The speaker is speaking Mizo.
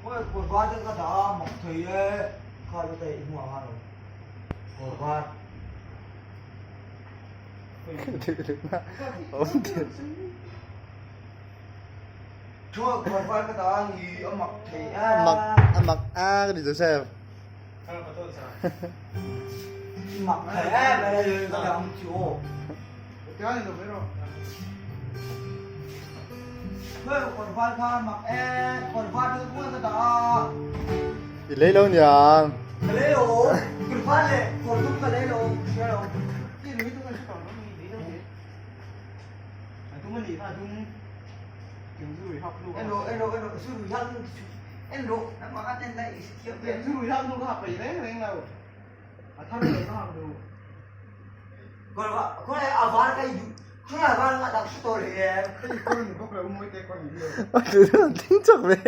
Kawr var te ka dah a mak thei e kha lu te i hmuh ang a lo kawr var. Kawr var ka dah a ni a mak thei e. Mak a mak a ka ti Joseph. Mak thei e mai ka dah ang chu aw. I lei lo niang. Ding chak ve.